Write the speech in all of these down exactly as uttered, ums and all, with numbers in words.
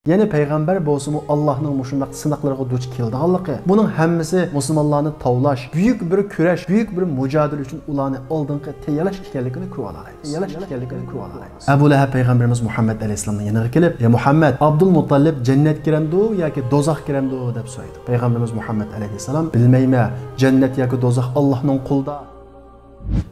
يەنى پەيغەمبەر بولسىمۇ ئاللاھنىڭ مۇشۇنداق سىناقلىرىغا دۇچ كېلىدىغانلىقى، بۇنىڭ ھەممىسى مۇسۇلمانلارنى تاۋلاش، بۈيۈك بىر كۈرەش، بۈيۈك بىر مۇجادىلە ئۈچۈن ئۇلارنى ئالدىنقى تەييارلاش ئىكەنلىكىنى كۆرۈۋالالايمىز. تەييارلاش ئىكەنلىكىنى كۆرۈۋالالايمىز. ئەبۇ لەھەب پەيغەمبىرىمىز مۇھەممەد ئەلەيھىسسالامنىڭ يېنىغا كېلىپ، يا مۇھەممەد، ئابدۇلمۇتتەلىپ جەننەتكە كىرەمدۇ ياكى دوزاخقا كىرەمدۇ دەپ سورايدۇ. پەيغەمبىرىمىز مۇھەممەد ئەلەيھىسسالام، بىلمەيمەن، جەننەت ياكى دوزاخ ئاللاھنىڭ قولىدا.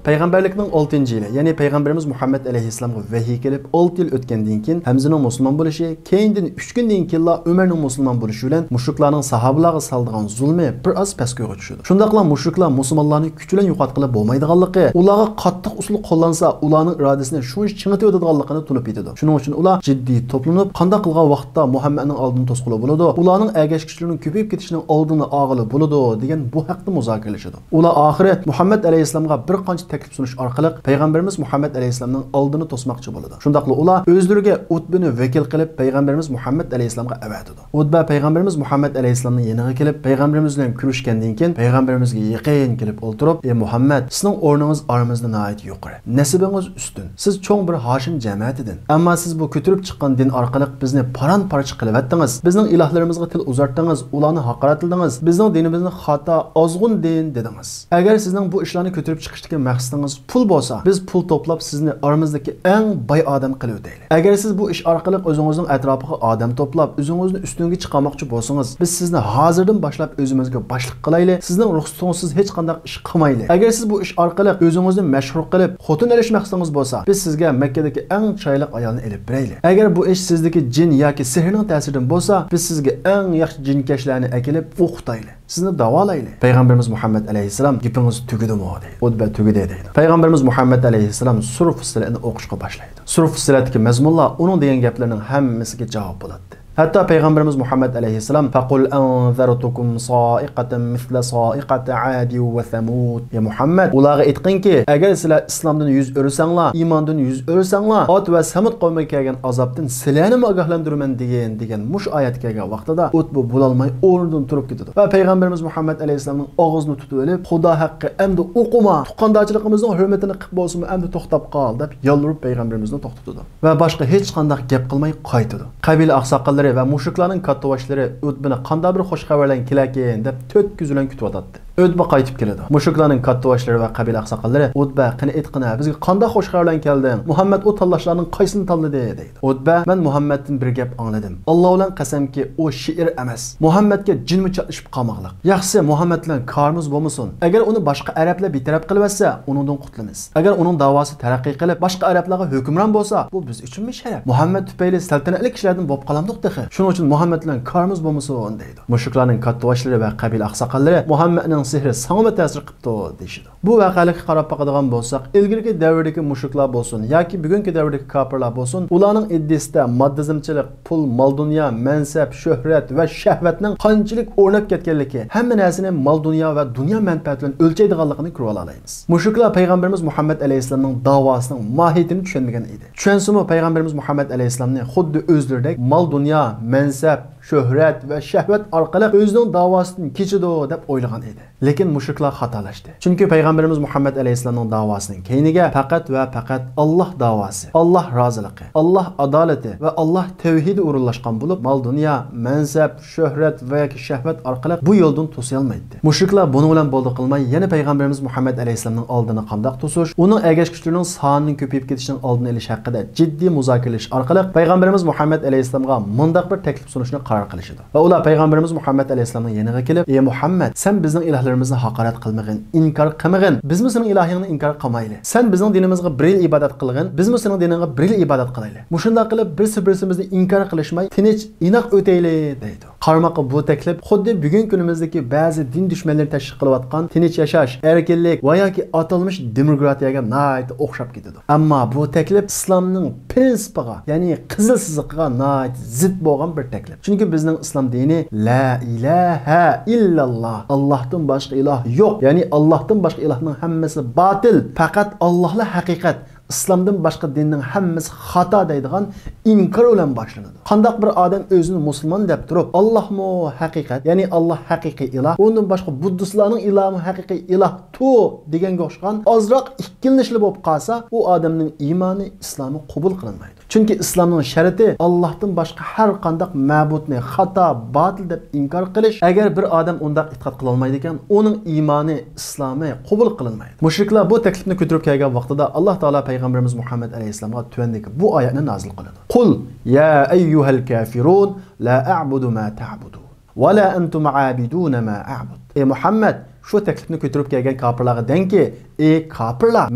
پەيغەمبەرلىكنىڭ ئالتىنچى يىلى، يەنى پەيغەمبىرىمىز مۇھەممەد ئەلەيھىسسالامغا ۋەھىي كېلىپ ئالتە يىل ئۆتكەندىن كېيىن، ھەمزىنىڭ مۇسۇلمان بولۇشى، كەينىدىن ئۈچ كۈندىن كېيىنلا ئۆمەرنىڭ مۇسۇلمان بولۇشى بىلەن مۇشرىكلارنىڭ ساھابىلارغا سالىدىغان زۇلمى بىر ئاز پەسكويغا چۈشىدۇ. شۇنداقلا مۇشرىكلار مۇسۇلمانلارنى كۈچ بىلەن يوقاتقىلى بولمايدىغانلىقى، ئۇلارغا قاتتىق ئۇسۇل قوللانسا، ئۇلارنىڭ ئىرادىسىنى شۇنچە چىڭىتىۋېتىدىغانلىقىنى تونۇپ يېتىدۇ. شۇنىڭ ئۈچۈن ئۇلار جىددىي توپلىنىپ، قانداق قىلغان ۋاقىتتا مۇھەممەدنىڭ ئالدىنى توسقىلى بولىدۇ، ئۇلارنىڭ ئەگەشكۈچىلىرىنىڭ كۆپىيىپ كېتىشىنىڭ ئالدىنى ئالغىلى بولىدۇ دېگەن بۇ ھەقتە مۇزاكىرىلىشىدۇ. ئۇلار ئاخىرى مۇھەممەد ئەلەيھىسسالامغا بىر قانچە تەكلىپ سۇنۇش ئارقىلىق پەيغەمبىرىمىز مۇھەممەد ئەلەيھىسسالامنىڭ ئالدىنى توسماقچى بولىدۇ. شۇنداقلا ئۇلار ئۆزلىرىگە ئۇتبىنى ۋەكىل قىلىپ پەيغەمبىرىمىز مۇھەممەد ئەلەيھىسسالامغا ئەۋەتىدۇ. ئۇتبە پەيغەمبىرىمىز مۇھەممەد ئەلەيھىسسالامنىڭ يېنىغا كېلىپ، پەيغەمبىرىمىز بىلەن كۆرۈشكەندىن كېيىن پەيغەمبىرىمىزگە يېقىن كېلىپ ئولتۇرۇپ، ئى مۇھەممەد، سىزنىڭ ئورنىڭىز ئارىمىزدا ناھايىتى يۇقىرى. نەسىبىڭىز ئۈستۈن. سىز چوڭ بىر ھاشىم جەمەتىدىن. ئەمما سىز بۇ كۆتۈرۈپ چىققان دىن ئارقىلىق بىزنى پاران-پارچە قىلىۋەتتىڭىز. بىزنىڭ ئىلاھلىرىمىزغا تىل ئۇزارتتىڭىز، ئۇلارنى ھاقارەتلىدىڭىز. بىزنىڭ دىنىمىزنى خاتا، ئازغۇن دىن دېدىڭىز. ئەگەر سىزنىڭ بۇ ئىشلارنى كۆتۈرۈپ چىقىشتىكى مەقسىتىڭىز پۇل بولسا، بىز پۇل توپلاپ سىزنى ئارىمىزدىكى ئەڭ باي ئادەم قىلىۋېتەيلى. ئەگەر سىز بۇ ئىش ئارقىلىق ئۆزىڭىزنىڭ ئەتراپىغا ئادەم توپلاپ، ئۆزىڭىزنى ئۈستۈنگە چىقارماقچى بولسىڭىز، بىز سىزنى ھازىردىن باشلاپ ئۆزىمىزگە باشلىق قىلايلى، سىزنىڭ رۇخسىتىڭىزسىز ھېچقانداق ئىش قىلمايلى. ئەگەر سىز بۇ ئىش ئارقىلىق ئۆزىڭىزنى مەشھۇر قىلىپ، خوتۇن ئېلىش مەقسىتىڭىز بولسا، بىز سىزگە مەككىدىكى ئەڭ چىرايلىق ئايالنى ئېلىپ بېرەيلى. ئەگەر بۇ ئىش سىزدىكى جىن ياكى سېھىرنىڭ تەسىرىدىن بولسا، بىز سىزگە ئەڭ ياخشى جىنكەشلەرنى ئەكېلىپ ئوقۇتايلى. سىزنى داۋالايلى. پەيغەمبىرىمىز مۇھەممەد ئەلەيھىسسالام، گېپىڭىز تۈگىدىمۇ؟ دەيدۇ. ئۇتبە، تۈگىدى، دەيدۇ. پەيغەمبىرىمىز مۇھەممەد ئەلەيھىسسالام سۈرە فۇسسىلەتنى ئوقۇشقا باشلايدۇ. سۈرە فۇسسىلەتتىكى مەزمۇنلار ئۇنىڭ دېگەن گەپلىرىنىڭ ھەممىسىگە جاۋاب بولاتتى. ھەتتا پەيغەمبىرىمىز مۇھەممەد ئەلەيھىسسالام، فقل أنذرتكم صاعقة مثل صاعقة عاد وثمود. ئى مۇھەممەد، ئۇلارغا ئېيتقىنكى، ئەگەر سىلەر ئىسلامدىن يۈز ئۆرۈسەڭلار، ئىماندىن يۈز ئۆرۈسەڭلار، ئاد ۋە سەمۇد قەۋمىگە كەلگەن ئازابتىن سىلەرنىمۇ ئاگاھلاندۇرىمەن دېگىن، دېگەن مۇشۇ ئايەت كەلگەن ۋاقتىدا ئۇتبە بولالماي ئورنىدىن تۇرۇپ كېتىدۇ ۋە پەيغەمبىرىمىز مۇھەممەد ئەلەيھىسسالامنىڭ ئاغزىنى تۇتۇپ ئېلىپ، خۇدا ھەققى، ئەمدى ئوقۇما، تۇغقاندارچىلىقىمىزنىڭ ھۆرمىتىنى قىپ بولسىمۇ، ئەمدى توختاپ قال، دەپ يالۋۇرۇپ پەيغەمبىرىمىزنى توختىتىدۇ ۋە باشقا ھېچقانداق گەپ قىلماي قايتىدۇ. قەبىلە ئاقساقاللىرى ۋە مۇشرىكلارنىڭ كاتتىباشلىرى ئۇتبىنى قانداق بىر خۇش خەۋەر بىلەن كېلەركىن دەپ تۆت كۆز بىلەن كۈتۈۋاتاتتى. ئۇتبە قايتىپ كېلىدۇ. مۇشرىكلارنىڭ كاتتىباشلىرى ۋە قەبىلە ئاقساقاللىرى، ئۇتبە، قېنى ئېيتقىنە، بىزگە قانداق خۇش خەۋەر بىلەن كەلدىڭ؟ مۇھەممەد ئۇ تاللاشلارنىڭ قايسىنى تاللىدى؟ دەيدۇ. ئۇتبە، مەن مۇھەممەدتىن بىر گەپ ئاڭلىدىم. ئاللا بىلەن قەسەمكى، ئۇ شېئىر ئەمەس. مۇھەممەدكە جىنمۇ چاتلىشىپ قالماقلىق. ياخشىسى، مۇھەممەد بىلەن كارىمىز بولمىسۇن. ئەگەر ئۇنى باشقا ئەرەبلەر بىتەرەپ قىلىۋەتسە، ئۇنىڭدىن قۇتۇلىمىز. ئەگەر ئۇنىڭ داۋاسى تەرەققىي قىلىپ، باشقا ئەرەبلەرگە ھۆكۈمران بولسا، بۇ بىز ئۈچۈنمۇ شەرەپ. مۇھەممەد تۈپەيلى سەلتەنەتلىك كىشىلەردىن بولۇپ قالامدۇق تېخى. شۇنىڭ ئۈچۈن مۇھەممەد بىلەن كارىمىز بولمىسۇن، دەيدۇ. مۇشرىكلارنىڭ كاتتىباشلىرى ۋە قەبىلە ئاقساقاللىرى، مۇھەممەدنىڭ سېھرى ساڭىمۇ تەسىر قىپتۇ، دېيىشىدۇ. بۇ ۋەقەلىككە قاراپ باقىدىغان بولساق، ئىلگىرىكى دەۋردىكى مۇشرىكلار بولسۇن ياكى بۈگۈنكى دەۋردىكى كاپىرلار بولسۇن، ئۇلارنىڭ ئىدىيىسىدە ماددىزمچىلىق، پۇل، مال-دۇنيا، مەنسەپ، شۆھرەت ۋە شەھۋەتنىڭ قانچىلىك ئورناپ كەتكەنلىكى، ھەممە نەرسىنى مال-دۇنيا ۋە دۇنيا مەنپەئەتى بىلەن ئۆلچەيدىغانلىقىنى كۆرۈۋالالايمىز. مۇشرىكلار پەيغەمبىرىمىز مۇھەممەد ئەلەيھىسسالامنىڭ داۋاسىنىڭ ماھىيىتىنى چۈشەنمىگەن ئىدى. چۈشەنسىمۇ، پەيغەمبىرىمىز مۇھەممەد ئەلەيھىسسالامنى خۇددى ئۆزلىرىدەك مال-دۇنيا، مەنسەپ، شۆھرەت ۋە شەھۋەت ئارقىلىق ئۆزىنىڭ داۋاسىدىن كېچىدۇ، دەپ ئويلىغان ئىدى. لېكىن مۇشرىكلار خاتالاشتى. چۈنكى پەيغەمبىرىمىز مۇھەممەد ئەلەيھىسسالامنىڭ داۋاسىنىڭ كەينىگە پەقەت ۋە پەقەت ئاللاھ داۋاسى، ئاللاھ رازىلىقى، ئاللاھ ئادالىتى ۋە ئاللاھ تەۋھىدى ئورۇنلاشقان بولۇپ، مال-دۇنيا، مەنسەپ، شۆھرەت ۋە ياكى شەھۋەت ئارقىلىق بۇ يولدىن توسۇيالمايتتى. مۇشرىكلار بۇنىڭ بىلەن بولدى قىلماي، يەنە پەيغەمبىرىمىز مۇھەممەد ئەلەيھىسسالامنىڭ ئالدىنى قانداق توسۇش، ئۇنىڭ ئەگەشكۈچىلىرىنىڭ سانىنىڭ كۆپىيىپ كېتىشىنىڭ ئالدىنى ئېلىش ھەققىدە جىددىي مۇزاكىرىلىشىش ئارقىلىق، پەيغەمبىرىمىز مۇھەممەد ئەلەيھىسسالامغا مۇنداق بىر تەكلىپ سۇنۇشنى قارار قىلىشىدۇ. ۋە ئۇلار پەيغەمبىرىمىز مۇھەممەد ئەلەيھىسسالامنىڭ يېنىغا كېلىپ، ئى مۇھەممەد، سەن بىزنىڭ ئىلاھلىرىمىزنى ھاقارەت قىلمىغىن، ئىنكار قىلمىغىن، بىزمۇ سېنىڭ ئىلاھىڭنى ئىنكار قىلمايلى. سەن بىزنىڭ دىنىمىزغا بىر يىل ئىبادەت قىلغىن، بىزمۇ سېنىڭ دىنىڭغا بىر يىل ئىبادەت قىلايلى. مۇشۇنداق قىلىپ، بىرسى بىرسىمىزنى ئىنكار قىلىشماي، تىنچ، ئىناق ئۆتەيلى، دەيدۇ. قارىماققا بۇ تەكلىپ خۇددى بۈگۈنكى كۈنىمىزدىكى بەزى دىن دۈشمەنلىرى تەشۋىق قىلىۋاتقان تىنچ ياشاش، ئەركىنلىك ۋە ياكى ئاتالمىش دېموكراتىيەگە ناھايىتى ئوخشاپ كېتىدۇ. ئەمما بۇ تەكلىپ ئىسلامنىڭ پىرىنسىپىغا، يەنى قىزىل سىزىقىغا ناھايىتى زىت بولغان بىر تەكلىپ. چۈنكى بىزنىڭ ئىسلام دىنى لا ئىلاھە ئىللاللا، ئاللاھتىن باشقا ئىلاھ يوق، يەنى ئاللاھتىن باشقا ئىلاھنىڭ ھەممىسى باتىل، پەقەت ئاللاھلا ھەقىقەت. ئىسلامدىن باشقا دىننىڭ ھەممىسى خاتا دەيدىغان ئىنكار بىلەن باشلىنىدۇ. قانداق بىر ئادەم ئۆزىنى مۇسۇلمان دەپ تۇرۇپ، ئاللاھمۇ ھەقىقەت، يەنى ئاللاھ ھەقىقىي ئىلاھ، ئۇندىن باشقا بۇددىستلارنىڭ ئىلاھىمۇ ھەقىقىي ئىلاھ، ئۇ دېگەنگە ئوخشىغان ئازراق ئىككىلىنىشلا بولۇپ قالسا، ئۇ ئادەمنىڭ ئىمانى، ئىسلامى قوبۇل قىلىنمايدۇ. چۈنكى ئىسلامنىڭ شەرتى ئاللاھتىن باشقا ھەر قانداق مەبۇدنى خاتا، باتىل دەپ ئىنكار قىلىش. ئەگەر بىر ئادەم ئۇنداق ئېتىقاد قىلالمايدىكەن، ئۇنىڭ ئىمانى، ئىسلامى قوبۇل قىلىنمايدۇ. مۇشرىكلار بۇ تەكلىپنى كۆتۈرۈپ كەلگەن ۋاقتىدا، ئاللاھ تائالا پەيغەمبىرىمىز مۇھەممەد ئەلەيھىسسالامغا تۆۋەندىكى بۇ ئايەتنى نازىل قىلىدۇ. قۇل يا ئەييۇھەل كافىرۇن لا ئەئبۇدۇ ما تەئبۇدۇن ۋە لا ئەنتۇم ئابىدۇنە ما ئەئبۇد. ئەي مۇھەممەد، شۇ تەكلىپنى كۆتۈرۈپ كەلگەن كاپىرلارغا دەڭكى، ئەي كاپىرلار،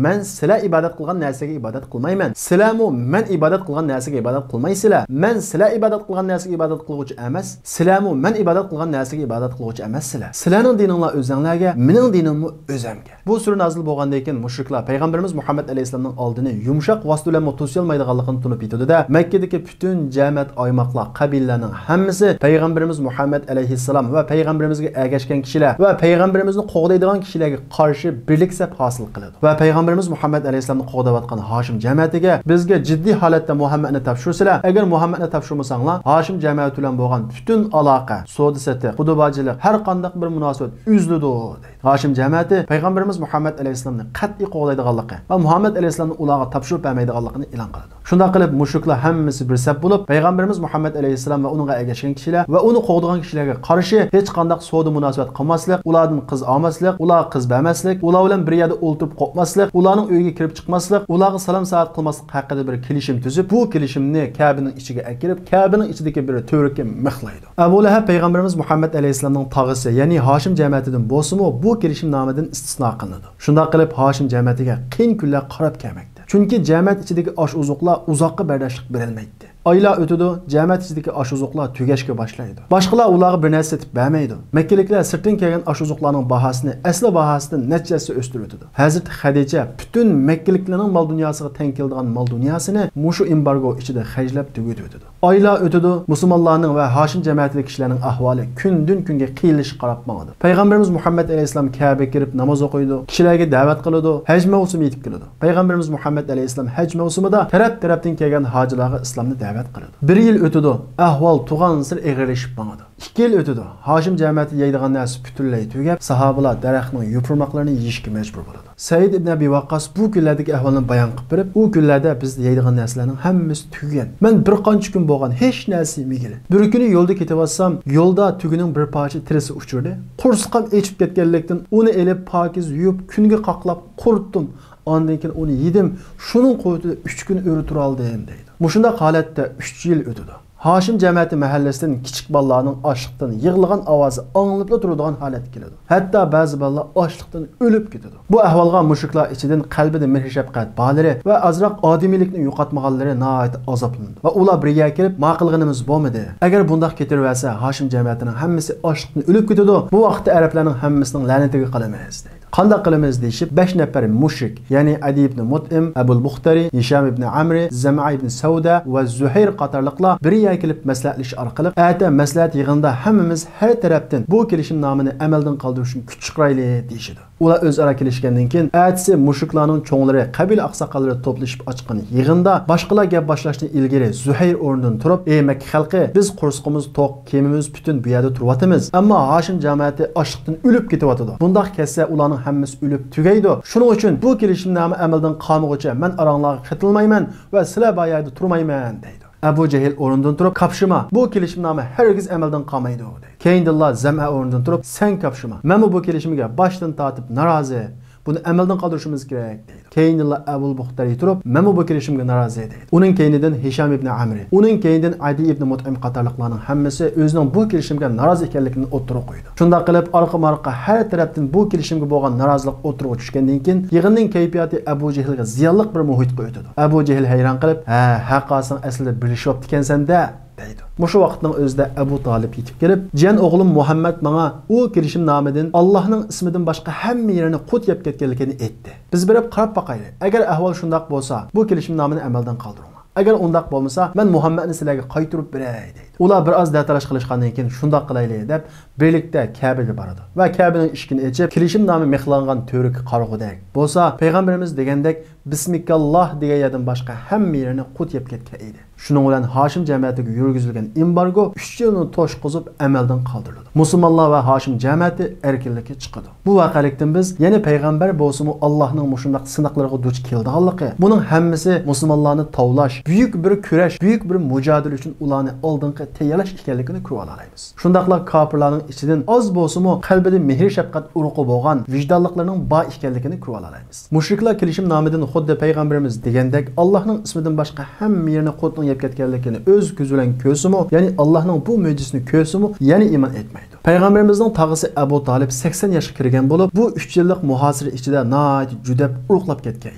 مەن سىلەر ئىبادەت قىلغان نەرسىگە ئىبادەت قىلمايمەن. سىلەرمۇ مەن ئىبادەت قىلغان نەرسىگە ئىبادەت قىلمايسىلەر. مەن سىلەر ئىبادەت قىلغان نەرسىگە ئىبادەت قىلغۇچى ئەمەس. سىلەرمۇ مەن ئىبادەت قىلغان نەرسىگە ئىبادەت قىلغۇچى ئەمەسسىلەر. سىلەرنىڭ دىنىڭلار ئۆزەڭلارگە، مېنىڭ دىنىممۇ ئۆزەمگە. بۇ سۈرە نازىل بولغاندىن كېيىن مۇشرىكلار پەيغەمبىرىمىز مۇھەممەد ئەلەيھىسسالامنىڭ ئالدىنى يۇمشاق ۋاسىتە بىلەنمۇ توسۇيالمايدىغانلىقىنى تونۇپ يېتىدۇ-دە، مەككىدىكى پۈتۈن جەمەت، ئايماقلار، قەبىلىلەرنىڭ ھەممىسى پەيغەمبىرىمىز مۇھەممەد ئەلەيھىسسالام ۋە پەيغەمبىرىمىزگە ئەگەشكەن كىشىلەر ۋە پەيغەمبىرىمىزنى قوغدايدىغان كىشىلەرگە قارشى بىرلىك سەپ ھاسىل قىلىدۇ. ۋە پەيغەمبىرىمىز مۇھەممەد ئەلەيھىسسالامنى قوغداۋاتقان ھاشىم جەمەتىگە، بىزگە جىددىي ھالەتتە مۇھەممەدنى تاپشۇرسىلەر، ئەگەر مۇھەممەدنى تاپشۇرمىساڭلار، ھاشىم جەمەتى بىلەن بولغان پۈتۈن ئالاقە، سودا-سېتىق، خۇدۇباجىلىق، ھەر قانداق بىر مۇناسىۋەت ئۈزۈلىدۇ، دەيدۇ. ھاشىم جەمەتى پەيغەمبىرىمىز مۇھەممەد ئەلەيھىسسالامنى قەتئىي قوغدايدىغانلىقى ۋە مۇھەممەد ئەلەيھىسسالامنى ئۇلارغا تاپشۇرۇپ بەرمەيدىغانلىقىنى ئېلان قىلىدۇ. شۇنداق قىلىپ، مۇشرىكلار ھەممىسى بىر سەپ بولۇپ، پەيغەمبىرىمىز مۇھەممەد ئەلەيھىسسالام ۋە ئۇنىڭغا ئەگەشكەن كىشىلەر ۋە ئۇنى قوغدىغان كىشىلەرگە قارشى ھېچقانداق سودا مۇناسىۋەت قىلماسلىق، ئۇلاردىن قىز ئالماسلىق، ئۇلارغا قىز بەرمەسلىك، ئۇلار بىلەن بىر يەردە ئولتۇرۇپ قوپماسلىق، ئۇلارنىڭ ئۆيىگە كىرىپ چىقماسلىق، ئۇلارغا سالام-سائەت قىلماسلىق ھەققىدە بىر كېلىشىم تۈزۈپ، بۇ كېلىشىمنى كەبىنىڭ ئىچىگە ئەكىرىپ، كەبىنىڭ ئىچىدىكى بىر تۈۋرۈككە مىخلايدۇ. ئەبۇ لەھەب پەيغەمبىرىمىز مۇھەممەد ئەلەيھىسسالامنىڭ تاغىسى، يەنى ھاشىم جەمەتىدىن بولسىمۇ، بۇ كېلىشىمنامىدىن ئىستىسنا قىلىنىدۇ. شۇنداق قىلىپ، ھاشىم جەمەتىگە قىيىن كۈنلەر قاراپ كەلمەكتە. چۈنكى جەمەت ئىچىدىكى ئاش-ئوزۇقلار ئۇزاققا بەرداشلىق بېرەلمەيتتى. ئايلار ئۆتىدۇ، جەمەت ئىچىدىكى ئاش-ئوزۇقلار تۈگەشكە باشلايدۇ. باشقىلار ئۇلارغا بىر نەرسە سېتىپ بەرمەيدۇ. مەككىلىكلەر سىرتتىن كەلگەن ئاش-ئوزۇقلارنىڭ باھاسىنى ئەسلى باھاسىدىن نەچچە ھەسسە ئۆستۈرۈۋېتىدۇ. ھەزرىتى خەدىچە پۈتۈن مەككىلىكلەرنىڭ مال-دۇنياسىغا تەڭ كېلىدىغان مال-دۇنياسىنى مۇشۇ ئېمبارگو ئىچىدە خەجلەپ تۈگىتىۋېتىدۇ. ئايلار ئۆتىدۇ، مۇسۇلمانلارنىڭ ۋە ھاشىم جەمەتىدىكى كىشىلەرنىڭ ئەھۋالى كۈندىن-كۈنگە قىيىنلىشىشقا قاراپ ماڭىدۇ. پەيغەمبىرىمىز مۇھەممەد ئەلەيھىسسالام كەبىگە كىرىپ ناماز ئوقۇيدۇ، كىشىلەرگە دەۋەت قىلىدۇ، ھەج مەۋسۇمى يېتىپ كېلىدۇ. پەيغەمبىرىمىز مۇھەممەد ئەلەيھىسسالام ھەج مەۋسۇمىدا تەرەپ-تەرەپتىن كەلگەن ھاجىلارغا ئىسلامنى دەۋەت قىلىدۇ. بىر يىل ئۆتىدۇ، ئەھۋال تۇغانسېرى ئېغىرلىشىپ ماڭىدۇ. ئىككى يىل ئۆتىدۇ، ھاشىم جەمەتى يەيدىغان نەرسە پۈتۈنلەي تۈگەپ، ساھابىلار دەرەخنىڭ يوپۇرماقلىرىنى يېيىشكە مەجبۇر بولىدۇ. سەئىد ئىبن ئەبى ۋەققاس بۇ كۈنلەردىكى ئەھۋالنى بايان قىلىپ بېرىپ، ئۇ كۈنلەردە بىزدە يەيدىغان نەرسىلەرنىڭ ھەممىسى تۈگىگەن. مەن بىر قانچە كۈن بولغان ھېچ نەرسە يېمىگىلى. بىر كۈنى يولدا كېتىۋاتسام، يولدا تۆگىنىڭ بىر پارچە تېرىسى ئۇچرىدى. قورسىقىم ئېچىپ كەتكەنلىكتىن، ئۇنى ئېلىپ پاكىز يۇيۇپ، كۈنگە قاقلاپ قۇرۇتتۇم. ئاندىن كېيىن ئۇنى يېدىم. شۇنىڭ قۇۋۋىتىدە ئۈچ كۈن ئۆرە تۇرالدىم، دەيدۇ. مۇشۇنداق ھالەتتە ئۈچ يىل ئۆتىدۇ. ھاشىم جەمەتى مەھەللىسىدىن كىچىك بالىلارنىڭ ئاشلىقتىن يىغلىغان ئاۋازى ئاڭلىنىپلا تۇرىدىغان ھالەتكە كېلىدۇ. ھەتتا بەزى بالىلار ئاشلىقتىن ئۆلۈپ كېتىدۇ. بۇ ئەھۋالغا مۇشرىكلار ئىچىدىن قەلبىدە مېھىر-شەپقەت بارلىرى ۋە ئازراق ئادىمىيلىكنى يوقاتمىغانلىرى ناھايىتى ئازابلىنىدۇ ۋە ئۇلار بىر يەرگە كېلىپ، ما قىلغىنىمىز بولمىدى. ئەگەر بۇنداق كېتىۋەرسە، ھاشىم جەمەتىنىڭ ھەممىسى ئاشلىقتىن ئۆلۈپ كېتىدۇ. بۇ ۋاقىتتا ئەرەبلەرنىڭ ھەممىسىنىڭ لەنىتىگە قالىمىز، دەيدۇ. قانداق قىلىمىز دېيىشىپ، بەش نەپەر مۇشرىك، يەنى ئەدى ئىبنى مۇتئىم، ئەبۇل بۇختەرى، ھىشام ئىبنى ئەمرى، زەمئە ئىبنى سەۋدە ۋە زۇھەير قاتارلىقلار بىر يەرگە كېلىپ مەسلىھەتلىشىش ئارقىلىق، ئەتە مەسلىھەت يىغىنىدا ھەممىمىز ھەر تەرەپتىن بۇ كېلىشىمنامىنى ئەمەلدىن قالدۇرۇشنى كۈچ چىقىرايلى، دېيىشىدۇ. ئۇلار ئۆزئارا كېلىشكەندىن كېيىن، ئەتىسى مۇشرىكلارنىڭ چوڭلىرى، قەبىلە ئاقساقاللىرى توپلىشىپ ئاچقان يىغىندا باشقىلار گەپ باشلاشتىن ئىلگىرى زۇھەير ئورنىدىن تۇرۇپ، ئەي مەككە خەلقى، بىز قورسىقىمىز توق، كېمىمىز پۈتۈن بۇ يەردە تۇرۇۋاتىمىز. ئەمما ھاشىم جەمەتى ئاشلىقتىن ئۆلۈپ كېتىۋاتىدۇ. بۇنداق كەتسە، ئۇلارنىڭ ھەممىسى ئۆلۈپ تۈگەيدۇ. شۇنىڭ ئۈچۈن بۇ كېلىشىمنامە ئەمەلدىن قالمىغۇچە مەن ئاراڭلارغا قېتىلمايمەن ۋە سىلەر بار يەردە تۇرمايمەن، دەيدۇ. ئەبۇ جەھىل ئورنىدىن تۇرۇپ، كاپشىما، بۇ كېلىشىمنامە ھەرگىز ئەمەلدىن قالمايدۇ، دەيدۇ. كەينىدىنلا زەمئە ئورنىدىن تۇرۇپ، سەن كاپشىما، مەنمۇ بۇ كېلىشىمگە باشتىن تارتىپ نارازى. بۇنى ئەمەلدىن قالدۇرۇشىمىز كېرەك، دەيدۇ. كەينىدىنلا ئەبۇل بۇختەرى تۇرۇپ، مەنمۇ بۇ كېلىشىمگە نارازى، دەيدۇ. ئۇنىڭ كەينىدىن ھىشام ئىبنى ئەمرى، ئۇنىڭ كەينىدىن ئەدى ئىبنى مۇتئىم قاتارلىقلارنىڭ ھەممىسى ئۆزىنىڭ بۇ كېلىشىمگە نارازى ئىكەنلىكىنى ئوتتۇرىغا قويىدۇ. شۇنداق قىلىپ، ئارقىمۇ-ئارقا ھەر تەرەپتىن بۇ كېلىشىمگە بولغان نارازىلىق ئوتتۇرىغا چۈشكەندىن كېيىن، يىغىننىڭ كەيپىياتى ئەبۇ جېھىلگە زىيانلىق بىر مۇھىتقا ئۆتىدۇ. ئەبۇ جېھىل ھەيران قېلىپ، ھە، ھەق ئالساڭ ئەسلىدە بىرلىشىۋاپتىكەنسەن-دە، دەيدۇ. مۇشۇ ۋاقىتنىڭ ئۆزىدە ئەبۇ تالىپ يېتىپ كېلىپ، جىيەن ئوغلۇم مۇھەممەد ماڭا ئۇ كېلىشىمنامىدىن ئاللاھنىڭ ئىسمىدىن باشقا ھەممە يېرىنى قۇت يەپ كەتكەنلىكىنى ئېيتتى. بىز بېرىپ قاراپ باقايلى. ئەگەر ئەھۋال شۇنداق بولسا، بۇ كېلىشىمنامىنى ئەمەلدىن قالدۇرۇڭلار. ئەگەر ئۇنداق بولمىسا، مەن مۇھەممەدنى سىلەرگە قايتۇرۇپ بېرەي، دەيدۇ. ئۇلار بىر ئاز دەتالاش قىلىشقاندىن كېيىن، شۇنداق قىلايلى دەپ، بىرلىكتە كەبىگە بارىدۇ ۋە كەبىنىڭ ئىشىكىنى ئېچىپ، كېلىشىمنامە مىخلانغان تۈۋرۈك قارىغۇدەك بولسا، پەيغەمبىرىمىز دېگەندەك، بىسمىكاللاھ دېگەن يەردىن باشقا ھەممە يېرىنى قۇت يەپ كەتكەن ئىدى. شۇنىڭ بىلەن ھاشىم جەمەتىگە يۈرگۈزۈلگەن ئېمبارگو ئۈچ يىلنى توشقۇزۇپ ئەمەلدىن قالدۇرۇلىدۇ. مۇسۇلمانلار ۋە ھاشىم جەمەتى ئەركىنلىككە چىقىدۇ. بۇ ۋەقەلىكتىن بىز يەنە پەيغەمبەر بولسىمۇ ئاللاھنىڭ مۇشۇنداق سىناقلىرىغا دۇچ كېلىدىغانلىقى، بۇنىڭ ھەممىسى مۇسۇلمانلارنى تاۋلاش، بۈيۈك بىر كۈرەش، بۈيۈك بىر مۇجادىلە ئۈچۈن ئۇلارنى ئالدىنقى تەييارلاش ئىكەنلىكىنى كۆرۈۋالالايمىز. شۇنداقلا كاپىرلارنىڭ ئىچىدىن ئاز بولسىمۇ قەلبىدە مېھىر-شەپقەت ئۇرۇقى بولغان ۋىجدانلىقلىرىنىڭ بار ئىكەنلىكىنى كۆرۈۋالالايمىز. مۇشرىكلار كېلىشىمنامىدىن خۇددى پەيغەمبىرىمىز دېگەندەك ئاللاھنىڭ ئىسمىدىن باشقا ھەممە يېرىنى قۇتنىڭ يەپ كەتكەنلىكىنى ئۆز كۆزى بىلەن كۆرسىمۇ، يەنى ئاللاھنىڭ بۇ مۆجىزىسىنى كۆرسىمۇ، يەنە ئىمان ئېيتمايدۇ. پەيغەمبىرىمىزنىڭ تاغىسى ئەبۇ تالىپ سەكسەن ياشقا كىرگەن بولۇپ، بۇ ئۈچ يىللىق مۇھاسىرە ئىچىدە ناھايىتى جۈدەپ ئۇرۇقلاپ كەتكەن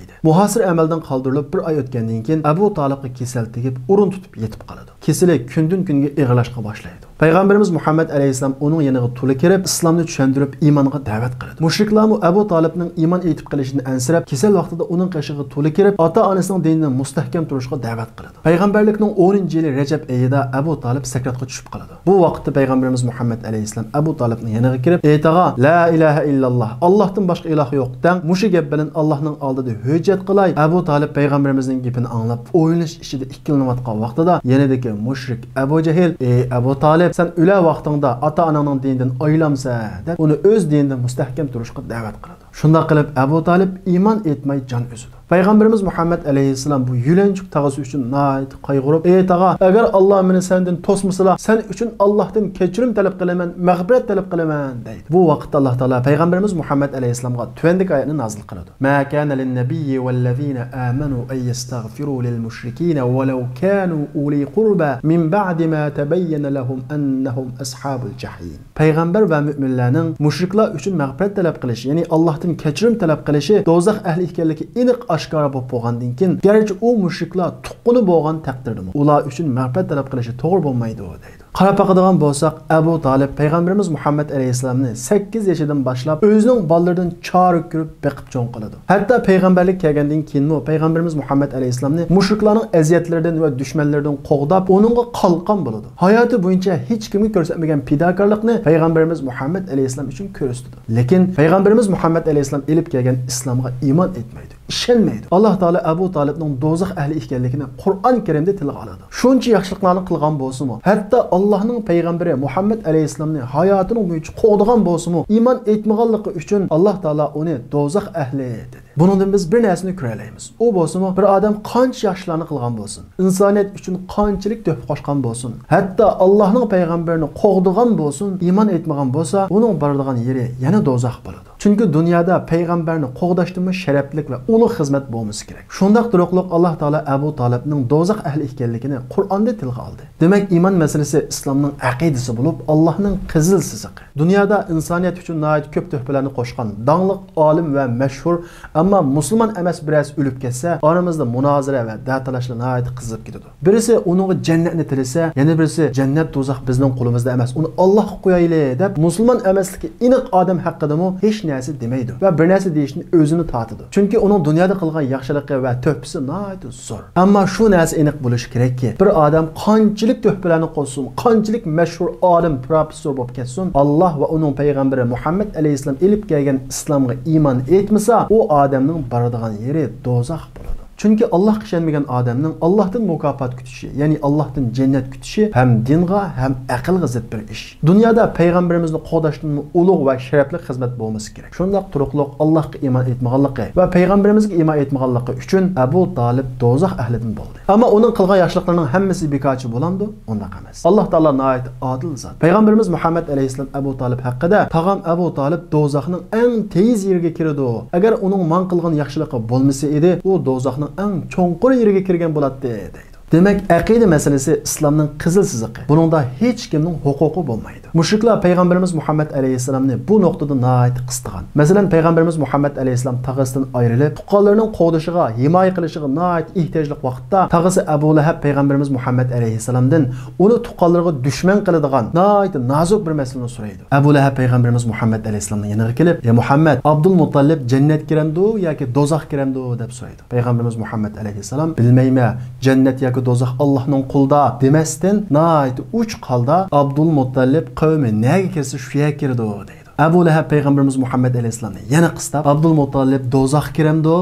ئىدى. مۇھاسىرە ئەمەلدىن قالدۇرۇلۇپ، بىر ئاي ئۆتكەندىن كېيىن ئەبۇ تالىپقا كېسەل تېگىپ، ئورۇن تۇتۇپ يېتىپ قالىدۇ. كېسىلى كۈندىن-كۈنگە ئېغىرلاشقا باشلايدۇ. پەيغەمبىرىمىز مۇھەممەد ئەلەيھىسسالام ئۇنىڭ يېنىغا تولا كىرىپ، ئىسلامنى چۈشەندۈرۈپ، ئىمانغا دەۋەت قىلىدۇ. مۇشرىكلارمۇ ئەبۇ تالىپنىڭ ئىمان ئېيتىپ قېلىشىدىن ئەنسىرەپ، كېسەل ۋاقتىدا ئۇنىڭ قېشىغا تولا كىرىپ، ئاتا-ئانىسىنىڭ دىنىدىن مۇستەھكەم تۇرۇشقا دەۋەت قىلىدۇ. پەيغەمبەرلىكنىڭ ئونىنچى يىلى رەجەب ئېيىدا ئەبۇ تالىپ سەكراتقا چۈشۈپ قالىدۇ. بۇ ۋاقىتتا پەيغەمبىرىمىز مۇھەممەد ئەلەيھىسسالام ئەبۇ تالىپنىڭ يېنىغا كىرىپ، ئېيتاغا، لا ئىلاھە ئىللاللاھ، ئاللاھتىن باشقا ئىلاھ يوق دەڭ، مۇشۇ گەپ بىلەن ئاللاھنىڭ ئالدىدا ھۆججەت قىلاي. ئەبۇ تالىپ پەيغەمبىرىمىزنىڭ گېپىنى ئاڭلاپ، ئويلىنىش ئىچىدە ئىككىلىنىۋاتقان ۋاقتىدا، يېنىدىكى مۇشرىك ئەبۇ جەھىل، ئى ئەبۇ تالىپ، سەن ئۆلە ۋاقتىڭدا ئاتا-ئاناڭنىڭ دىنىدىن ئايرىلامسەن؟ دەپ، ئۇنى ئۆز دىنىدا مۇستەھكەم تۇرۇشقا دەۋەت قىلىدۇ. شۇنداق قىلىپ، ئەبۇ تالىپ ئىمان ئېيتماي جان ئۈزىدۇ. پەيغەمبىرىمىز مۇھەممەد ئەلەيھىسسالام بۇ يۆلەنچۈك تاغىسى ئۈچۈن ناھايىتى قايغۇرۇپ، ئى تاغا، ئەگەر ئاللا مېنى سەندىن توسمىسىلا، سەن ئۈچۈن ئاللاھتىن كەچۈرۈم تەلەپ قىلىمەن، مەغپىرەت تەلەپ قىلىمەن، دەيدۇ. بۇ ۋاقىتتا ئاللا تائالا پەيغەمبىرىمىز مۇھەممەد ئەلەيھىسسالامغا تۆۋەندىكى ئايەتنى نازىل قىلىدۇ. ما كان للنبي والذين آمنوا أن يستغفروا للمشركين ولو كانوا أولي قربى من بعد ما تبين لهم أنهم أصحاب الجحيم. پەيغەمبەر ۋە مۆمىنلەرنىڭ مۇشرىكلار ئۈچۈن مەغپىرەت تەلەپ قىلىشى، يەنى ئاللاھتىن كەچۈرۈم تەلەپ قىلىشى دوزاخ ئەھلى ئىكەنلىكى ئېنىق ئاشكارا بولۇپ بولغاندىن كېيىن، گەرچە ئۇ مۇشرىكلار تۇغقىنى بولغان تەقدىردىمۇ، ئۇلار ئۈچۈن مەغپىرەت تەلەپ قىلىشى توغرا بولمايدۇ، دەيدۇ. قاراپ باقىدىغان بولساق، ئەبۇ تالىپ پەيغەمبىرىمىز مۇھەممەد ئەلەيھىسسالامنى سەككىز يېشىدىن باشلاپ ئۆزىنىڭ بالىلىرىدىن چارە كۆرۈپ بېقىپ چوڭ قىلىدۇ. ھەتتا پەيغەمبەرلىك كەلگەندىن كېيىنمۇ پەيغەمبىرىمىز مۇھەممەد ئەلەيھىسسالامنى مۇشرىكلارنىڭ ئەزىيەتلىرىدىن ۋە دۈشمەنلىرىدىن قوغداپ، ئۇنىڭغا قالقان بولىدۇ. ھاياتى بويىچە ھېچكىمگە كۆرسەتمىگەن پىداكارلىقنى پەيغەمبىرىمىز مۇھەممەد ئەلەيھىسسالام ئۈچۈن كۆرسىتىدۇ. لېكىن پەيغەمبىرىمىز مۇھەممەد ئەلەيھىسسالام ئېلىپ كەلگەن ئىسلامغا ئىمان ئېيتمايدۇ، ئىشەنمەيدۇ. ئاللا تائالا ئەبۇ تالىپنىڭ دوزاخ ئەھلى ئىكەنلىكىنى قۇرئان كەرىمدە تىلغا ئالىدۇ. شۇنچە ياخشىلىقلارنى قىلغان بولسىمۇ، ھەتتا ئاللانىڭ پەيغەمبىرى مۇھەممەد ئەلەيھىسسالامنى ھاياتىنىڭ بويىچە قوغدىغان بولسىمۇ، ئىمان ئېيتمىغانلىقى ئۈچۈن ئاللا تائالا ئۇنى دوزاخ ئەھلى دېدى. بۇنىڭدىن بىز بىر نەرسىنى كۆرەلەيمىز. ئۇ بولسىمۇ، بىر ئادەم قانچە ياخشىلارنى قىلغان بولسۇن، ئىنسانىيەت ئۈچۈن قانچىلىك تۆھپە قوشقان بولسۇن، ھەتتا ئاللانىڭ پەيغەمبىرىنى قوغدىغان بولسۇن، ئىمان ئېيتمىغان بولسا، ئۇنىڭ بارىدىغان يېرى يەنە دوزاخ بولىدۇ. چۈنكى دۇنيادا پەيغەمبەرنى قوغداشتىنمۇ شەرەپلىك ۋە ئۇلۇغ خىزمەت بولمىسا كېرەك. شۇنداق تۇرۇقلۇق ئاللا تائالا ئەبۇ تالىپنىڭ دوزاخ ئەھلى ئىكەنلىكىنى قۇرئاندا تىلغا ئالدى. دېمەك، ئىمان مەسىلىسى ئىسلامنىڭ ئەقىدىسى بولۇپ، ئاللانىڭ قىزىل سىزىقى. دۇنيادا ئىنسانىيەت ئۈچۈن ناھايىتى كۆپ تۆھپىلەرنى قوشقان داڭلىق ئالىم ۋە مەشھۇر، ئەمما مۇسۇلمان ئەمەس بىرەرسى ئۆلۈپ كەتسە، ئارىمىزدا مۇنازىرە ۋە دەتالاشلار ناھايىتى قىزىپ كېتىدۇ. بىرسى ئۇنىڭغا جەننەتنى تىلىسە، يەنە بىرسى جەننەت، دوزاخ بىزنىڭ قولىمىزدا ئەمەس، ئۇنى ئاللاھقا قويايلى، دەپ مۇسۇلمان ئەمەسلىكى ئېنىق ئادەم ھەققىدىمۇ ھېچ نەرسە دېمەيدۇ ۋە بىر نەرسە دېيىشتىن ئۆزىنى تارتىدۇ. چۈنكى ئۇنىڭ دۇنيادا قىلغان ياخشىلىقى ۋە تۆھپىسى ناھايىتى زور. ئەمما شۇ نەرسە ئېنىق بولۇشى كېرەككى، بىر ئادەم قانچىلىك تۆھپىلەرنى قوشسۇن، قانچىلىك مەشھۇر ئالىم، پروفېسسور بولۇپ كەتسۇن، ئاللا ۋە ئۇنىڭ پەيغەمبىرى مۇھەممەد ئەلەيھىسسالام ئېلىپ كەلگەن ئىسلامغا ئىمان ئېيتمىسا، ئۇ ئادەمنىڭ بارىدىغان يېرى دوزاخ بولىدۇ. چۈنكى ئاللاھقا ئىشەنمىگەن ئادەمنىڭ ئاللاھتىن مۇكاپات كۈتۈشى، يەنى ئاللاھتىن جەننەت كۈتۈشى ھەم دىنغا، ھەم ئەقىلگە زىت بىر ئىش. دۇنيادا پەيغەمبىرىمىزنى قوغداشتىنمۇ ئۇلۇغ ۋە شەرەپلىك خىزمەت بولمىسا كېرەك. شۇنداق تۇرۇقلۇق ئاللاھقا ئىمان ئېيتمىغانلىقى ۋە پەيغەمبىرىمىزگە ئىمان ئېيتمىغانلىقى ئۈچۈن ئەبۇ تالىپ دوزاخ ئەھلىدىن بولدى. ئەمما ئۇنىڭ قىلغان ياخشىلىقلىرىنىڭ ھەممىسى بىكارچە بولامدۇ؟ ئۇنداق ئەمەس. ئاللا تائالا ناھايىتى ئادىل زات. پەيغەمبىرىمىز مۇھەممەد ئەلەيھىسسالام ئەبۇ تالىپ ھەققىدە، تاغام ئەبۇ تالىپ دوزاخنىڭ ئەڭ تېيىز يېرىگە كىرىدۇ. ئەگەر ئۇنىڭ ماڭا قىلغان ياخشىلىقى بولمىسا ئىدى، ئۇ دوزاخنىڭ ئەڭ چوڭقۇر يېرىگە كىرگەن بولاتتى، دەيدۇ. دېمەك، ئەقىدە مەسىلىسى ئىسلامنىڭ قىزىل سىزىقى. بۇنىڭدا ھېچكىمنىڭ ھوقۇقى بولمايدۇ. مۇشرىكلار پەيغەمبىرىمىز مۇھەممەد ئەلەيھىسسالامنى بۇ نۇقتىدا ناھايىتى قىستىغان. مەسىلەن، پەيغەمبىرىمىز مۇھەممەد ئەلەيھىسسالام تاغىسىدىن ئايرىلىپ، تۇغقانلىرىنىڭ قوغدىشىغا، ھىمايە قىلىشىغا ناھايىتى ئېھتىياجلىق ۋاقىتتا، تاغىسى ئەبۇ لەھەب پەيغەمبىرىمىز مۇھەممەد ئەلەيھىسسالامدىن ئۇنى تۇغقانلىرىغا دۈشمەن قىلىدىغان ناھايىتى نازۇك بىر مەسىلىنى سورايدۇ. ئەبۇ لەھەب پەيغەمبىرىمىز مۇھەممەد ئەلەيھىسسالامنىڭ يېنىغا كېلىپ، يا مۇھەممەد، ئابدۇل مۇتتەلىپ جەننەتكە كىرەمدۇ ياكى دوزاخقا كىرەمدۇ؟ دەپ سورايدۇ. پەيغەمبىرىمىز مۇھەممەد ئەلەيھىسسالام، بىلمەيمەن، جەننەت ياكى دوزاخ ئاللاھنىڭ قولىدا دېمەستىن، ناھايىتى ئوچۇق ھالدا، ئابدۇلمۇتتەلىپ قەۋمى نەگە كىرسە، شۇ يەرگە كىرىدۇ، دەيدۇ. ئەبۇ لەھەب پەيغەمبىرىمىز مۇھەممەد ئەلەيھىسسالامنى يەنە قىستاپ، ئابدۇلمۇتتەلىپ دوزاخقا كىرەمدۇ؟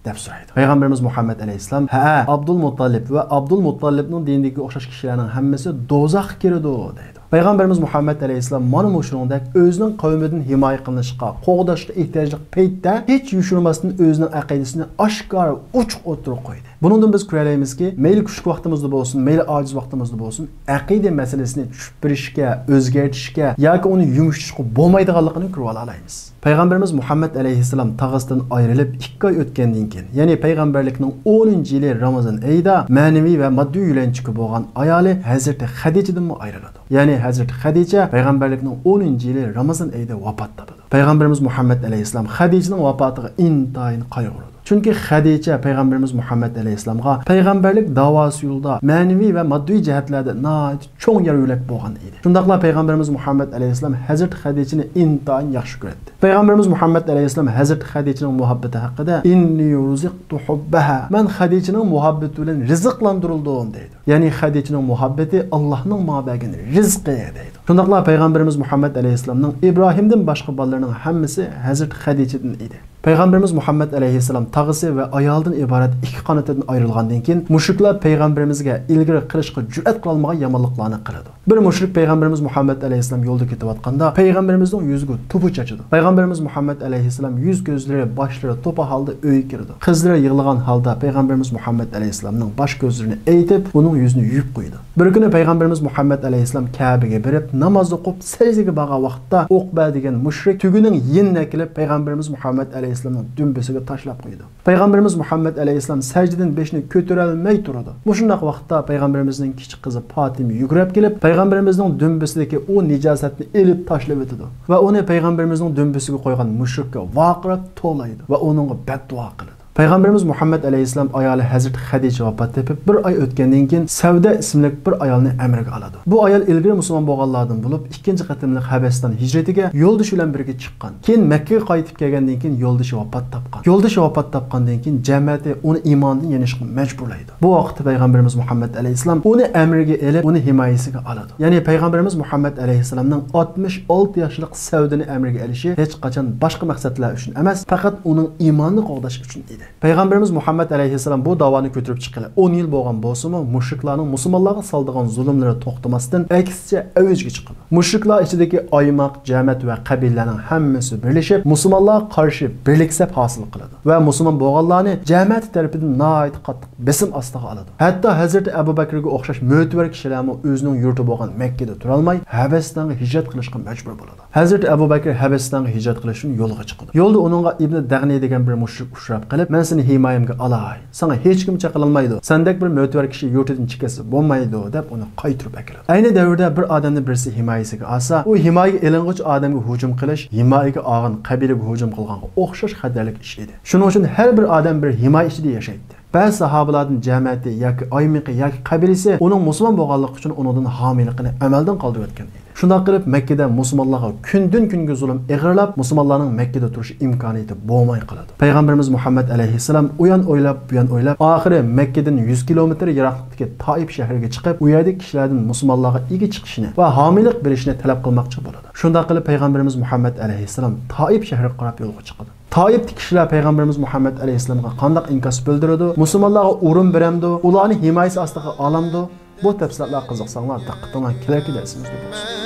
دەپ سورايدۇ. پەيغەمبىرىمىز مۇھەممەد ئەلەيھىسسالام، ھەئە، ئابدۇلمۇتتەلىپ ۋە ئابدۇلمۇتتەلىپنىڭ دىنىدىكى ئوخشاش كىشىلەرنىڭ ھەممىسى دوزاخقا كىرىدۇ، دەيدۇ. پەيغەمبىرىمىز مۇھەممەد ئەلەيھىسسالام مانا مۇشۇنىڭدەك ئۆزىنىڭ قەۋمىدىن ھىمايە قىلىنىشقا، قوغداشقا ئېھتىياجلىق پەيتتە ھېچ يوشۇرماستىن ئۆزىنىڭ ئەقىدىسىنى ئاشكارا ئوچۇق ئوتتۇرىغا قويدى. بۇنىڭدىن بىز كۆرەلەيمىزكى، مەيلى كۈچلۈك ۋاقتىمىزدا بولسۇن، مەيلى ئاجىز ۋاقتىمىزدا بولسۇن، ئەقىدە مەسىلىسىنى چۈشۈپ بېرىشكە، ئۆزگەرتىشكە ياكى ئۇنى يۇمشىتىشقا بولمايدىغانلىقىنى كۆرۈۋالالايمىز. پەيغەمبىرىمىز مۇھەممەد ئەلەيھىسسالام تاغىسىدىن ئايرىلىپ ئىككى ئاي ئۆتكەندىن كېيىن، يەنى پەيغەمبەرلىكنىڭ ئونىنچى يىلى رامىزان ئېيىدا مەنىۋى ۋە ماددىي يۆلەنچۈكى بولغان ئايالى ھەزرىتى خەدىچىدىنمۇ ئايرىلىدۇ. يەنى ھەزرىتى خەدىچە پەيغەمبەرلىكنىڭ ئونىنچى يىلى رامىزان ئېيىدا ۋاپات تاپىدۇ. پەيغەمبىرىمىز مۇھەممەد ئەلەيھىسسالام خەدىچىنىڭ ۋاپاتىغا ئىنتايىن قايغۇرىدۇ. چۈنكى خەدىچە پەيغەمبىرىمىز مۇھەممەد ئەلەيھىسسالامغا پەيغەمبەرلىك داۋاسى يولىدا مەنىۋى ۋە ماددىي جەھەتلەردە ناھايىتى چوڭ يار يۆلەك بولغان ئىدى. شۇنداقلا پەيغەمبىرىمىز مۇھەممەد ئەلەيھىسسالام ھەزرىتى خەدىچىنى ئىنتايىن ياخشى كۆرەتتى. پەيغەمبىرىمىز مۇھەممەد ئەلەيھىسسالام ھەزرىتى خەدىچىنىڭ مۇھەببىتى ھەققىدە، «ئىننى رۇزىقتۇ ھۇببەھا، مەن خەدىچىنىڭ مۇھەببىتى بىلەن رىزىقلاندۇرۇلدۇم» دەيدۇ. يەنى خەدىچىنىڭ مۇھەببىتى ئاللاھنىڭ ماڭا بەرگەن رىزقى دەيدۇ. شۇنداقلا پەيغەمبىرىمىز مۇھەممەد ئەلەيھىسسالامنىڭ ئىبراھىمدىن باشقا بالىلىرىنىڭ ھەممىسى ھەزرىتى خەدىچىدىن ئىدى. پەيغەمبىرىمىز مۇھەممەد ئەلەيھىسسالام تاغىسى ۋە ئايالىدىن ئىبارەت ئىككى قانىتىدىن ئايرىلغاندىن كېيىن، مۇشرىكلار پەيغەمبىرىمىزگە ئىلگىرى قىلىشقا جۈرئەت قىلالمىغان يامانلىقلارنى قىلىدۇ. بىر مۇشرىك پەيغەمبىرىمىز مۇھەممەد ئەلەيھىسسالام يولدا كېتىۋاتقاندا، پەيغەمبىرىمىزنىڭ يۈزىگە توپا چاچىدۇ. پەيغەمبىرىمىز مۇھەممەد ئەلەيھىسسالام يۈز كۆزلىرى، باشلىرى توپا ھالدا ئۆيگە كىرىدۇ. قىزلىرى يىغلىغان ھالدا پەيغەمبىرىمىز مۇھەممەد ئەلەيھىسسالامنىڭ باش كۆزلىرىنى ئېيتىپ، ئۇنىڭ يۈزىنى يۇيۇپ قويىدۇ. بىر كۈنى پەيغەمبىرىمىز مۇھەممەد ئەلەيھىسسالام كەبىگە بېرىپ، ناماز ئوقۇپ، سەجدىگە بارغان ۋاقىتتا، ئوقبە دېگەن مۇشرىك تۆگىنىڭ يېنىنى ئەكېلىپ، پەيغەمبىرىمىز مۇھەممەد ئەلەيھىسسالامنىڭ دۈمبىسىگە تاشلاپ قويىدۇ. پەيغەمبىرىمىز مۇھەممەد ئەلەيھىسسالام سەجدىدىن بېشىنى كۆتۈرەلمەي تۇرىدۇ. مۇشۇنداق ۋاقىتتا پەيغەمبىرىمىزنىڭ كىچىك قىزى پاتىمە يۈگۈرۈپ كېلىپ، پەيغەمبىرىمىزنىڭ دۈمبىسىدىكى ئۇ نىجاسەتنى ئېلىپ تاشلىۋېتىدۇ ۋە ئۇنى پەيغەمبىرىمىزنىڭ دۈمبىسىگە قويغان مۇشرىككە ۋارقىراپ توۋلايدۇ ۋە ئۇنىڭغا بەددۇئا قىلىدۇ. پەيغەمبىرىمىز مۇھەممەد ئەلەيھىسسالام ئايالى ھەزرىتى خەدىچە ۋاپات تېپىپ، بىر ئاي ئۆتكەندىن كېيىن، سەۋدە ئىسىملىك بىر ئايالنى ئەمرىگە ئالىدۇ. بۇ ئايال ئىلگىرى مۇسۇلمان بولغانلاردىن بولۇپ، ئىككىنچى قېتىملىق ھەبەستان ھىجرىتىگە يولدىشى بىلەن بىرگە چىققان. كېيىن مەككىگە قايتىپ كەلگەندىن كېيىن يولدىشى ۋاپات تاپقان. يولدىشى ۋاپات تاپقاندىن كېيىن جەمەتى ئۇنى ئىماندىن يېنىشقا مەجبۇرلايدۇ. بۇ ۋاقىتتا پەيغەمبىرىمىز مۇھەممەد ئەلەيھىسسالام ئۇنى ئەمرىگە ئېلىپ، ئۇنى ھىمايىسىگە ئالىدۇ. يەنى پەيغەمبىرىمىز مۇھەممەد ئەلەيھىسسالامنىڭ ئاتمىش ئالتە ياشلىق سەۋدىنى ئەمرىگە ئېلىشى ھېچقاچان باشقا مەقسەتلەر ئۈچۈن ئەمەس، پەقەت ئۇنىڭ ئىمانىنى قوغداش ئۈچۈن ئىدى. پەيغەمبىرىمىز مۇھەممەد ئەلەيھىسسالام بۇ داۋانى كۆتۈرۈپ چىققىلى ئون يىل بولغان بولسىمۇ، مۇشرىكلارنىڭ مۇسۇلمانلارغا سالىدىغان زۇلۇملىرى توختىماستىن، ئەكسىچە ئەۋجىگە چىقىدۇ. مۇشرىكلار ئىچىدىكى ئايماق، جەمەت ۋە قەبىلىلەرنىڭ ھەممىسى بىرلىشىپ، مۇسۇلمانلارغا قارشى بىرلىك سەپ ھاسىل قىلىدۇ ۋە مۇسۇلمان بولغانلارنى جەمەتى تەرىپىدىن ناھايىتى قاتتىق بېسىم ئاستىغا ئالىدۇ. ھەتتا ھەزرىتى ئەبۇ بەكرىگە ئوخشاش مۆتىۋەر كىشىلەرمۇ ئۆزىنىڭ يۇرتى بولغان مەككىدە تۇرالماي، ھەبەستانغا ھىجرەت قىلىشقا مەجبۇر بولىدۇ. ھەزرىتى ئەبۇ بەكرى ھەبەستانغا ھىجرەت قىلىش ئۈچۈن يولغا چىقىدۇ. يولدا ئۇنىڭغا ئىبنى دەغنى دېگەن بىر مۇشرىك ئۇچراپ قېلىپ، «مەن سېنى ھىمايەمگە ئالاي، ساڭا ھېچكىم چېقىلالمايدۇ، سەندەك بىر مۆتىۋەر كىشى يۇرتىدىن چېكىنسە بولمايدۇ» دەپ ئۇنى قايتۇرۇپ ئەكىرىدۇ. ئەينى دەۋردە بىر ئادەمنى بىرسى ھىمايىسىگە ئالسا، ئۇ ھىمايىگە ئېلىنغۇچى ئادەمگە ھۇجۇم قىلىش ھىمايىگە ئالغان قەبىلىگە ھۇجۇم قىلغانغا ئوخشاش خەتەرلىك ئىش ئىدى. شۇنىڭ ئۈچۈن ھەر بىر ئادەم بىر ھىمايە ئىچىدە ياشايتتى. بەزى ساھابىلاردىن جەمەتى ياكى ئايمىقى ياكى قەبىلىسى ئۇنىڭ مۇسۇلمان بولغانلىقى ئۈچۈن ئۇنىڭدىن ھامىيلىقىنى ئەمەلدىن قالدۇرۇۋەتكەن ئىدى. شۇنداق قىلىپ، مەككىدە مۇسۇلمانلارغا كۈندىن-كۈنگە زۇلۇم ئېغىرلاپ، مۇسۇلمانلارنىڭ مەككىدە تۇرۇش ئىمكانىيىتى بولماي قالىدۇ. پەيغەمبىرىمىز مۇھەممەد ئەلەيھىسسالام ئۇيان ئويلاپ، بۇيان ئويلاپ، ئاخىرى مەككىدىن يۈز كىلومېتىر يىراقلىقتىكى تائىپ شەھىرىگە چىقىپ، ئۇ يەردىكى كىشىلەردىن مۇسۇلمانلارغا ئىگە چىقىشىنى ۋە ھامىيلىق بېرىشىنى تەلەپ قىلماقچى بولىدۇ. شۇنداق قىلىپ، پەيغەمبىرىمىز مۇھەممەد ئەلەيھىسسالام تائىپ شەھىرىگە قاراپ يولغا چىقىدۇ. تائىپتىكى كىشىلەر پەيغەمبىرىمىز مۇھەممەد ئەلەيھىسسالامغا قانداق ئىنكاس بىلدۈرىدۇ؟ مۇسۇلمانلارغا ئورۇن بېرەمدۇ؟ ئۇلارنى ھىمايىسى ئاستىغا ئالامدۇ؟ بۇ تەپسىلاتلارغا قىزىقساڭلار، دىققىتىڭلار كېلەركى دەرسىمىزدە بولسۇن.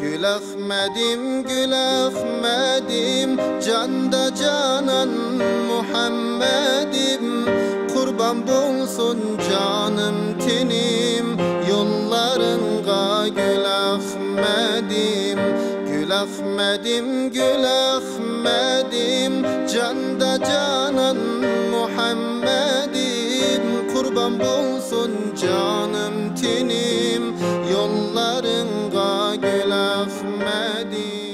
گۈل ئەخمەدىم، گۈل ئەخمەدىم، جاندا جانان مۇھەممەدىم، قۇربان بولسۇن جانىم تېنىم يوللارىڭغا گۈل ئەخمەدىم، گۈل ئەخمەدىم، گۈل ئەخمەدىم، جاندا جانان مۇھەممەدىم، قۇربان بولسۇن جانىم تېنىم يوللارىڭغا گۈل ئەخمەدىم.